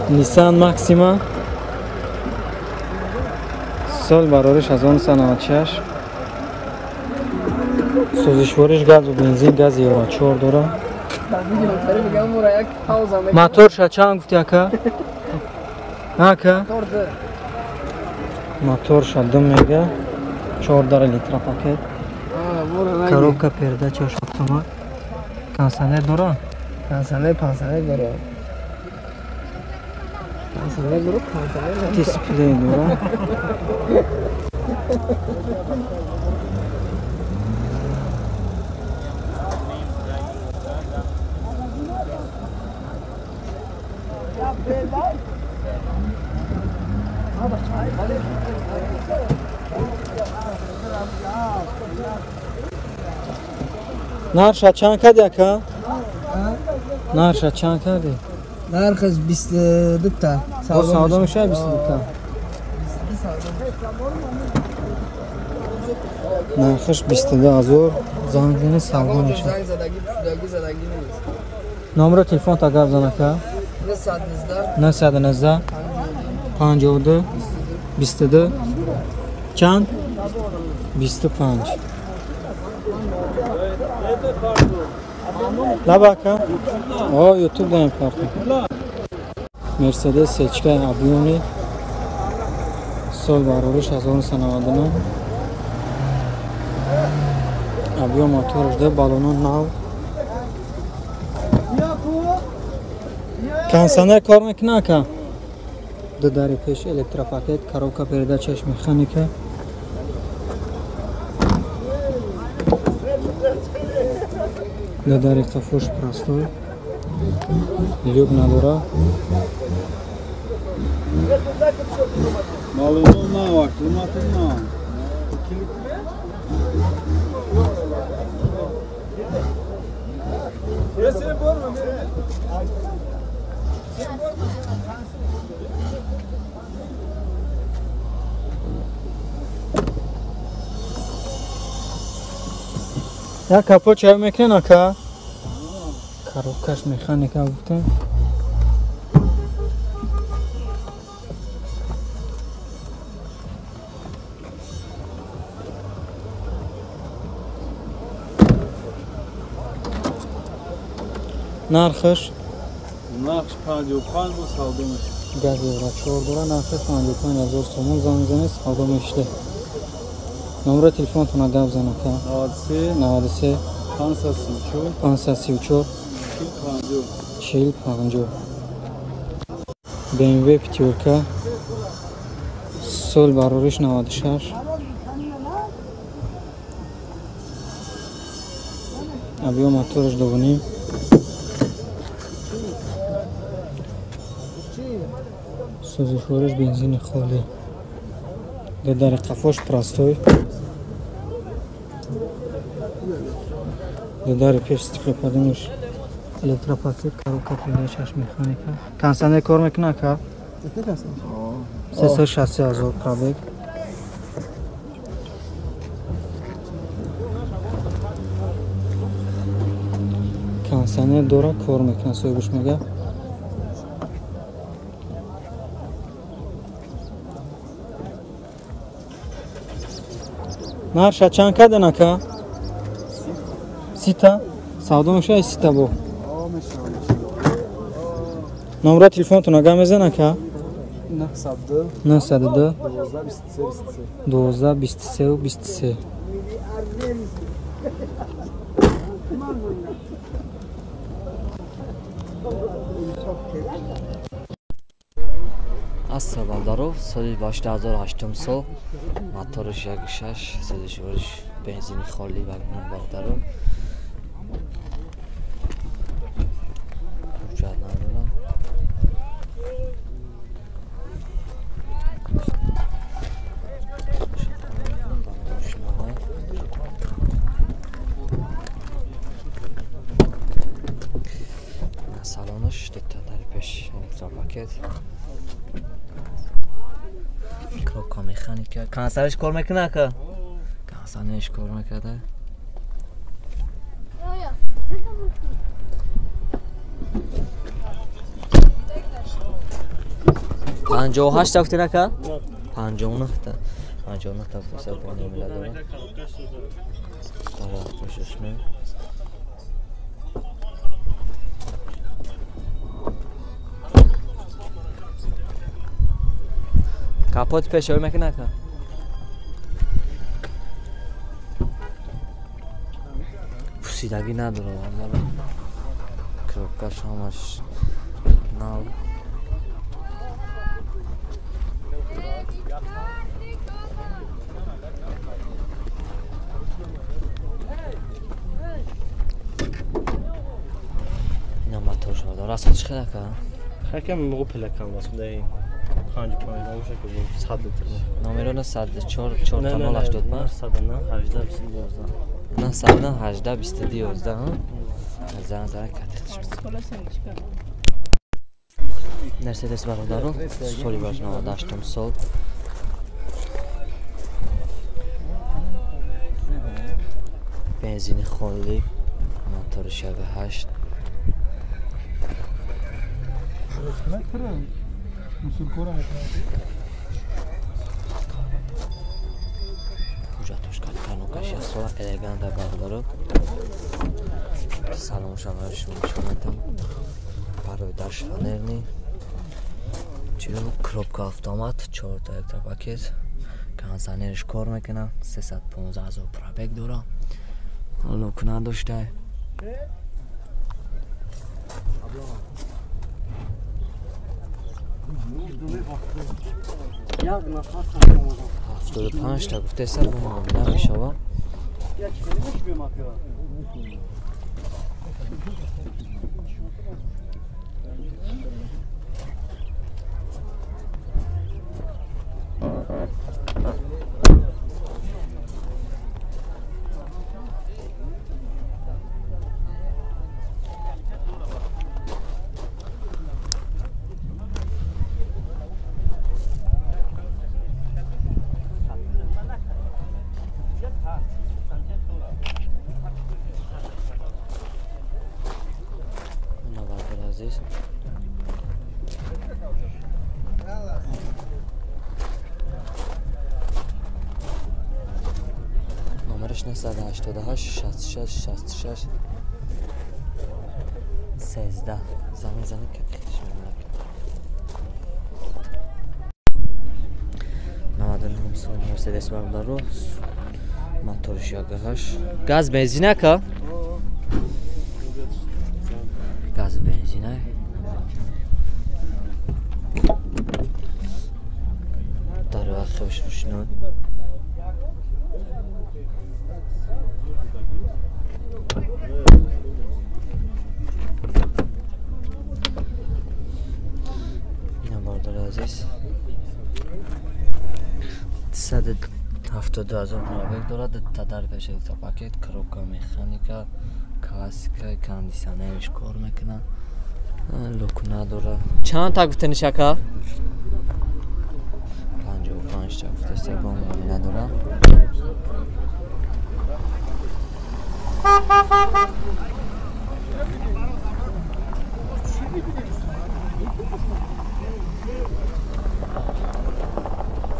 Nissan Maxima сол барориш 1996 сӯзишвориш газу бензин гази евро 4 дора. Моторша чанд гуфти ака? Ака? Моторша 2 мега 14 литра пакет. Коробка передача автомат. Кондиционер дора? Кондиционер, пансионер дора. Кондиционер дора, пансионер. Дисплей дора. Нарша чанд кардӣ ака? Нарша чанд кардӣ? Нархаш 22 та. Савдо мешавад 22 та. Нархаш 22 ҳазор занг зани савдо мешавад. Номери телефонта гап зан ака? 919 52 22 чанд? 25. Лабака? О, YouTube даем карту. Мерседес сечка объемный. Сол барориш 1999. Объем моторш да баллону нав. Кондиционер кор мекунад ака? Ду дари пеш электропакет, коробка передачаш механика. Ду дари қафош простой. Люк надора. Як капот чай мекунен ака? Коробкаш механика гуфтем. Нархаш? Нархш 55 бо савдо мешавад. Газ евро 4 дора, нархаш 55 ҳазор сомон занг занед савдо мешавад. Номери телефонтона гап зан ака? 93 93 534 534 40 50. 40 50. BMW пятёрка сол барориш 96. Объем мотораш 2.5. Сӯзишвориш бензини холӣ. Ду дари қафош простой. Ду дари пеш стеклоподъёмник электропакет, коробка передачаш механика. Кондиционер кор мекунад ака? 360 ҳазор пробег. Кондиционер дора, кор мекунад, соҳибаш мегӯяд. Нарша чанд кардан ака? Сита? Савдо мешавад сита бо? Номера телефонтон ага мезан ака? 902 902 12 23 12 23 23. Астра Балдаров, соли 2008 сол, моториш 1.6, сӯзишвориш бензини холӣ ва Балдаров. Ҳуҷҷат надорам. Салонаш дута дари пеш электропакет. Коробка механика. Кондиционерш кор мекунад ака? Кондиционерш кор мекарда. 58 та гуфтин ака? 59 та. 59 та гуфтеса бо муомила дора. Дара пешашме. Капот пешои мекунад ака? Пусидагӣ надорад валло. Коробкаш ҳамаш нав. Ина мотор шуда. Расход чӣ қадар ака? Хакам муғу пелакам васудаи 55 набошад ки 100 литр. Номеро 904 485 909 18 22 909 18 22 11 ҳа? Зан зан катихтиш. Мерседес бародаро, соли 98 сол. Бензини холӣ, мотори 68. Ҳуҷҷатош калканокаш як сола элеганта бародаро. Саломша барои шумо нишон медиҳам. Барои дар шифонерни чиё коробка автомат 4 та якта пакет. Кондиционерш кор мекунад, 315 ҳазор пробег дора. Ҳоло кунад доштай. Ҳафтоду панҷ та гуфтеса бо муомила мешавад. Азиз. Номераш 988 66 66 13. Занг мезанед катихтиш мемонад. 99 сол Мерседес бародаро, моториш 18. Газ бензин ака? Газ бензина. Дар вақт рӯшно. Ина бародари азиз. 372 ҳазор пробег дорад. Та дар пеш та пакет, коробка механика, классика, кондиционерш кор мекунад. Люк надора. Чанд та гуфтаниш ака? 55 та гуфтеста бо муомила дора.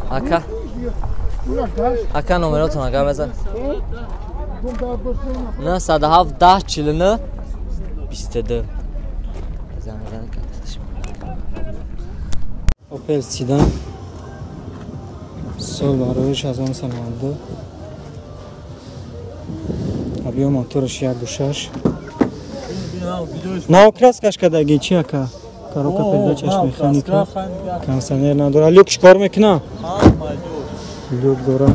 Ака? Ака номеротон агар базан. 907 10 49 22. Opel Sedan сол бароиш 1992. Объем мотораш 1.6. Нав краскаш кадаги чи ака? Коробка передачаш механика. Кондиционер надора. Люк чикор мекуна? Люк дора.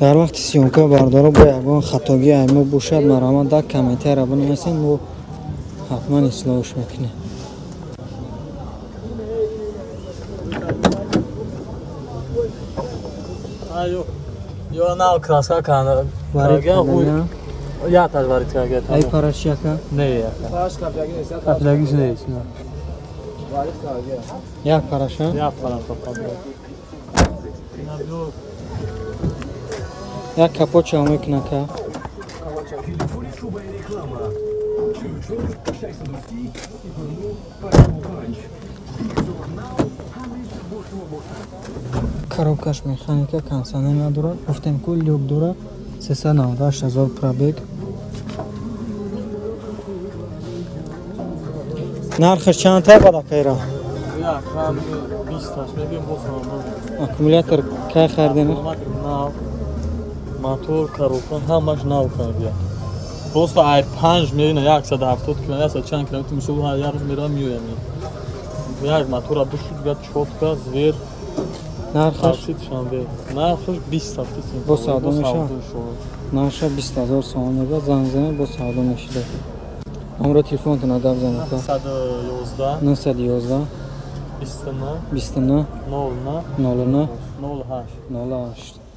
Дар вақти съёмка бардоро бо ягон хатогӣ аймо бошад, марҳамат дар комментария бинависед, мо ҳатман ислоҳш мекунем. Ё нав краска канда. Я таж варид карда. Ай параш яка? Не, яка. Параш каплаги нест. Як параша? Як параш каплаги. Як капот чав мекунад ка? Коробкаш механика, кондиционер надорад. Гуфтем ку люк дорад. 398 000 пробег. Нархаш чанд тай бад акайра? Аккумулятор кай харидем? Мотор, коробка ҳамаш нав харидем. Просто ай 5 мегина 170 км, 100 чанд километр мисол як рӯз меравам меоям. Як мотора бушуд гад чотка, звер. Нархаш нархаш 20 ҳафта. Бо савдо мешавад. Нархаш 20 000 сомон мегӯяд, занг занед, бо савдо мешуда. Номро телефонтона гап занед. 911 911 29 29 09 09 08 08.